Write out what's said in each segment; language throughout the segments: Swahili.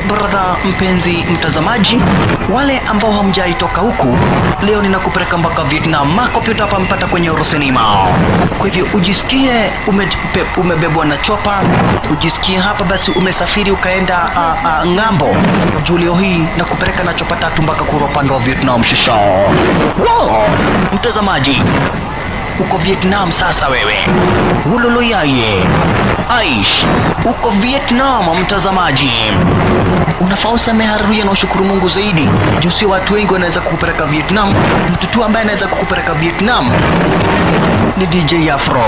Brother, mpenzi mtazamaji, wale ambao hamjaitoka huku, leo ninakupeleka mpaka Vietnam. Makopi hapa mpata kwenye Eurocinema. Kwa hivyo ujisikie umebebwa na chopa, ujisikie hapa basi umesafiri ukaenda ng'ambo. Juu leo hii nakupeleka na chopa tatu mpaka kura upande wa Vietnam shisha. Wow! Mtazamaji, uko Vietnam sasa wewe. Uloloyaye. Aish, uko Vietnam mtazamaji. Unafaa useme haleluya na ushukuru Mungu zaidi. Juu sio watu wengi wanaweza kukupeleka Vietnam. Mtu tu ambaye anaweza kukupeleka Vietnam ni DJ Afro.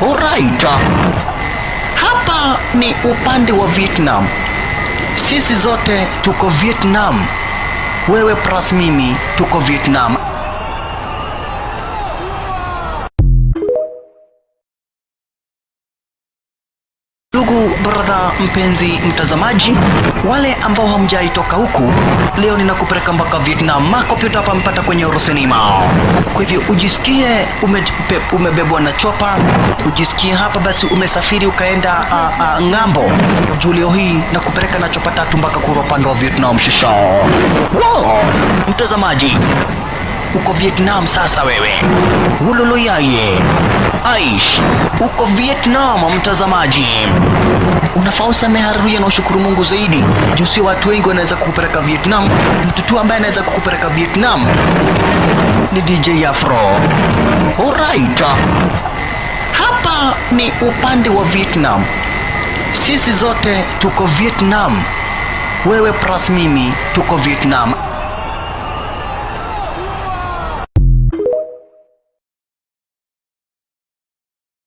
Alright. Hapa ni upande wa Vietnam. Sisi zote tuko Vietnam. Wewe plus mimi tuko Vietnam. Ndugu brother, mpenzi mtazamaji, wale ambao hamjaitoka huku, leo ninakupeleka mpaka Vietnam. Makopi hapa mpata kwenye Eurocinema. Kwa hivyo ujisikie umebebwa na chopa, ujisikie hapa basi umesafiri ukaenda ng'ambo. Juu leo hii nakupeleka na chopa tatu mpaka kura upande wa Vietnam shisha. Wow! Mtazamaji, uko Vietnam sasa wewe. Uloloyaye. Aish, uko Vietnam mtazamaji. Unafaa useme haleluya na ushukuru Mungu zaidi. Juu sio watu wengi wanaweza kukupeleka Vietnam. Mtu tu ambaye anaweza kukupeleka Vietnam ni DJ Afro. Alright. Hapa ni upande wa Vietnam. Sisi zote tuko Vietnam. Wewe plus mimi tuko Vietnam.